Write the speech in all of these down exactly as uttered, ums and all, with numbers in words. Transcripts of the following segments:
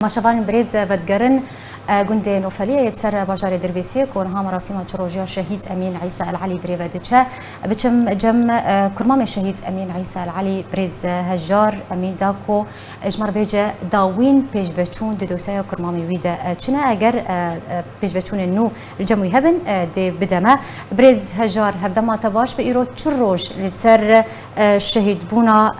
Maşevanên birêz vedigerin, e, gundê Nofeliyê yê bi ser bajarê Dirbêsiyê ku niha merasîma çi rojiya Şehîd Emîn Îsa El Elî birêve diçe. Biçim cem, e, kurmamê Şehîd Emîn Îsa El Elî birêz, e, Hejar Emîn da ku, e, ji me re bêje dawîn pêşveçûn di dosyeya kurmamê wî de, e, çi ne? Eger, e, e, pêşveçûnên nû li cem wî hebin, e, dê bide me. Birêz Hejar, hevdema te baş be, îro çi roj li ser, e, şehîdbûna,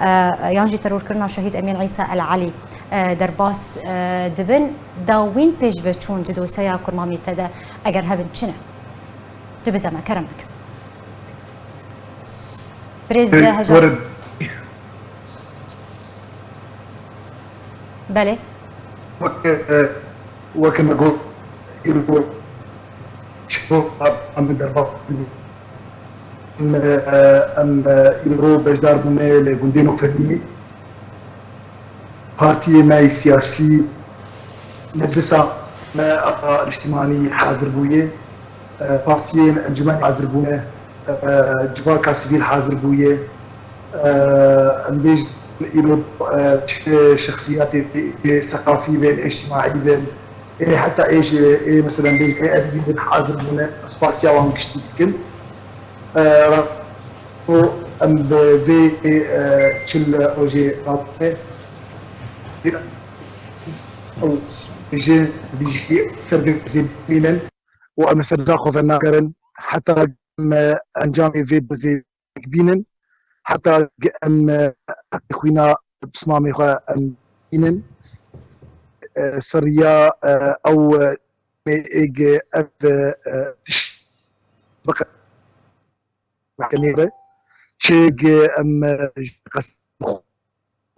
e, yan jî terorkirina Şehîd Emîn Îsa El Elî e, derbas, e, dibin, dawîn pêşveçûn di dosyeya kurmamî te de eger hebin çi ne? Tu bide me, kerem bike. Birêz Hejar. Belê. Wek, e, wek me got, îro, em derbas bûne. Em, e, em, e, îro beşdar bûne li gundê Nofelî. Partiyê me yê siyasî, meclisa me a niştimanî hazir bûye, e, partiyên encûmenê hazir bûne, e, civaka sivîl hazir bûye. E, em bêjin îro, e, çi şexsiyatê, ê seqafî bên, ê îctimaî bên, ê heta ê jî, ê, meselen, bêjin ê edebî bin hazir bûne, spasiya wan giştî dikin. E, û em bi vê, e, çil rojê rabûne. Û ji dijî ser vê dozê bînin û em li ser da xwe venagerin heta em encamê vê dozê bînin, heta em xwîna pismamê xwe em bînin. E, ser riya, e, ew, e, êg ev, e, tişt biqe-, mahkemê re çêg em, e, ji qesd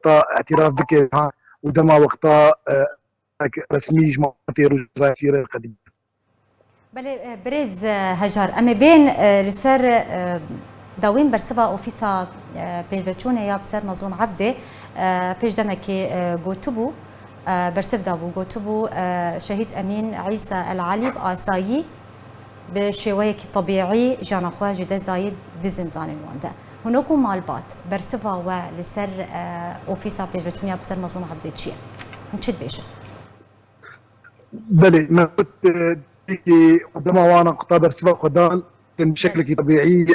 ta îtiraf bike ha û dema wexta, e, resmî ji malbatê Rojavayê Şîrê qedî. Belê, e, birêz, e, Hejar, em ê bên, e, li ser, e, dawîn bersiva Ofîsa, e, Pêşveçûnê ya bi ser Mezlûm Ebdê, e, pêş demekê, e, gotibû, e, bersiv dabû, gotibû, e, Şehîd Emîn Îsa El Elî bi asayî bi şêweyekî tebîî jiyana xwe ji dest dayî di zindanên wan de. Hûn wekû malbat, bersiva we li ser, e, Ofîsa Pêşveçûnê ya bi ser Mezlûm Ebdê çi ye? Hûn çi dibêjin? Belê, me got, e, dema wan quta bersiva xwe dan, bi şeklekî tebîî,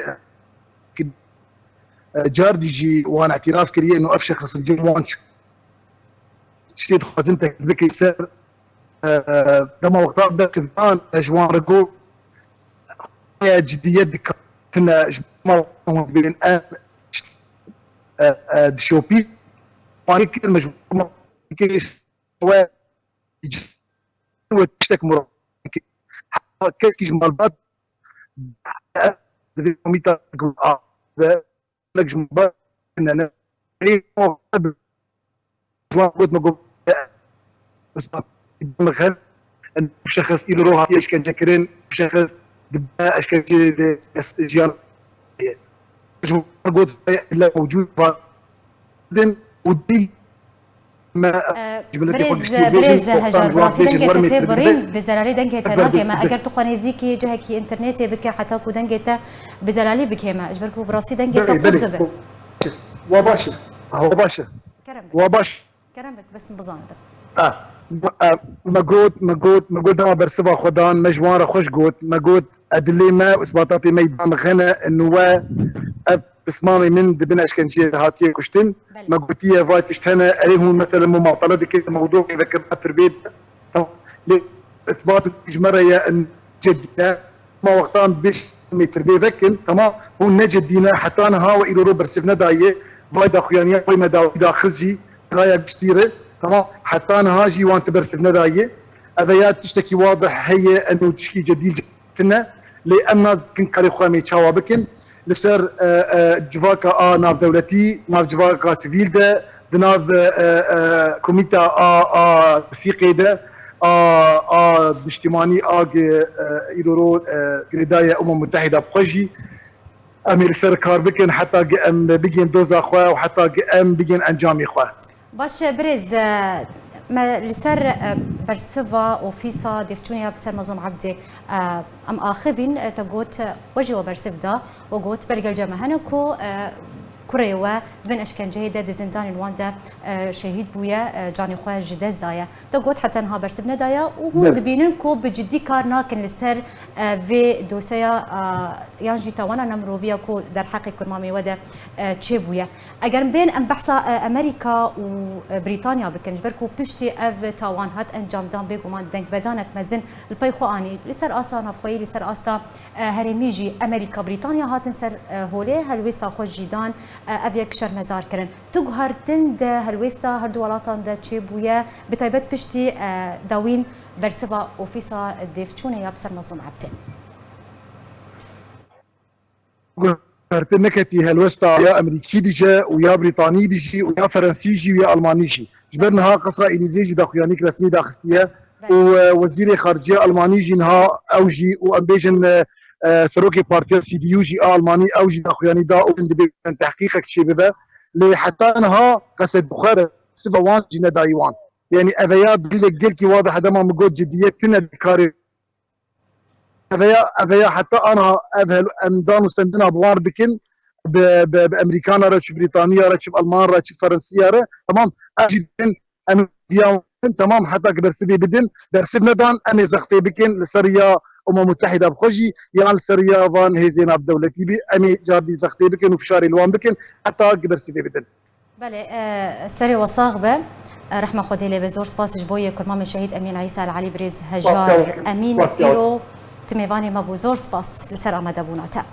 e, car dî jî wan îtiraf kiriye, no ev şexs li cem wan çû. Tiştê dixwazin tekez bike ser, e, dema wexta bersiv dan, e, ji wan re got, ya cidiyet dikatine, ji wan dibên em, e, e, dişopî. Wan kir, me ji wan kir, we we tiştek murad. Heta keskî ji malbat divê komîta be, ji malbat ne, ne. Ê, o, ji wan got me got, ispat, me xel, şexs îro hatiye işkence kirin, şexs dibe işkence de jiyan. Ji wan got, le mewcûd var. Din û dîl me, e, ji miletê xwe giştî bêjin, Birêz Hejar, bi rastî dengê te tê birîn, bi zelalî dengê te nagê me. Eger tu xwe nêzîkî cihekî înternetê bike heta ku dengê te bi zelalî bigihê me. Ji ber ku bi rastî dengê te qut dibe. Wa baş e. Wa baş e. Kerem bike. Wa baş. Kerem bike, bes min bizanibe. Ah, e, me got, me got, me got dema bersiva xwe dan, me ji wan re xweş got, me got, e, dilê me û isbatatê me yî da me xene, û we ev pismamê min di bin eşkenceyê de hatiye kuştin. Belê. Me gotiye, vay tişt hene, erê hûn mesela mumatele dikin, mewdû vekirina tirbê de. Tamam. Lê isbat ji me re ye, in ceddî ne. Ma wextan bêş metr bê vekin, tamam, hûn ne ceddî ne, heta niha we îro ro bersiv nedaye, vay daxuyaniya, vay me dawî daxiz jî, raya giştî re, tamam, heta niha jî wan ti bersiv nedaye. Eve ya tiştekî wadih heye, eno tişkî cedî tine, lê em nazikin karê xwe em ê çawa bikin. Li ser, e, e, civaka a navdewletî, nav civaka sivîl de, di nav, e, e, e, komîta a, a Sîqê de, a, a niştimanî a gi, e, îro ro, e, girêdayê Umem Mutehîda bi xwe jî, em ê li ser kar bikin heta gi em bigihên doza xwe û heta gi em bigihên encamê xwe. Baş e, birêz, e, me li ser, e, bersiva ofîsa dêvçûnê ya bi ser Mezlûm Ebdê, e, em axivîn, e, te got, e, we jî we bersiv da, we got, belgelce me hene ku, e, Kurê we di bin eşkenceyê de di zindanên wan de, e, şehîd bûye, e, canê xwe ji dest daye. Te got heta niha bersiv nedaye û hûn Evet. dibînin ku bi cidî kar nakin li ser, e, vê doseya, e, yan jî tawana nemiroviya ku derheqê kurmamê we de, e, çêbûye. Eger bên em behsa, e, Amerîka û, e, Brîtanya bikin, ji ber ku piştî ev tawan hat encamdan, bêguman dengvedanek mezin li pey xwe anî. Li ser asta navxweyî, li ser asta, e, herêmî jî Amerîka, Brîtanya hatin ser, e, holê, helwêsta xwe jî dan, e, ev yek şermezar kirin. Tu guhertin de helwêsta her du welatan de çêbûye, bi taybet piştî, e, dawîn bersiva ofîsa dêvçûnê ya bi ser Mezlûm Ebdê. Guhertin neketî helwesta ya Amerîkî dije û ya Brîtanî dijî û ya Ferensî jî û ya Almanî jî. Ji ber niha Qesra Elîzê jî daxuyanîk resmî daxistiye Belê. û, e, Wezîrê Xariciya Almanî jî niha ew jî û em bêjin, e, e, Serokê Partiya C D U jî a Almanî ew jî daxuyanî da û dibêjin tehqîqek çêbibe. Lê heta niha qesedî xwe re siba wan jî nedayî wan. Yanî eveya dilek gelkî wadih e dema min got cidiyet tune di karê Eveya, eveya heta aniha ev hel-, em dan û stendina bi wan dikin, bi, bi, bi Amerîkana re, çi Brîtaniya re, çi Alman re, çi Ferensiya re. Tamam, ev jî din em viyan, tamam, heta ki bersivê bidin, bersiv nedan, em ê zextê bikin li ser ya Umem Mutehîda bi xwe jî, yan li ser ya van hêzên navdewletî bî, em ê cardî zextê bikin û fişarê li wan bikin, heta ki bersivê bidin. Belê, e, serê we sax be. E, rehma Xwedê lê be. Zor spas ji bo yê kurmamê şehîd Emîn Îsa El Elî birêz Hejar Emîn îro ti mêvanê me bû. Zor spas li ser amadebûna te.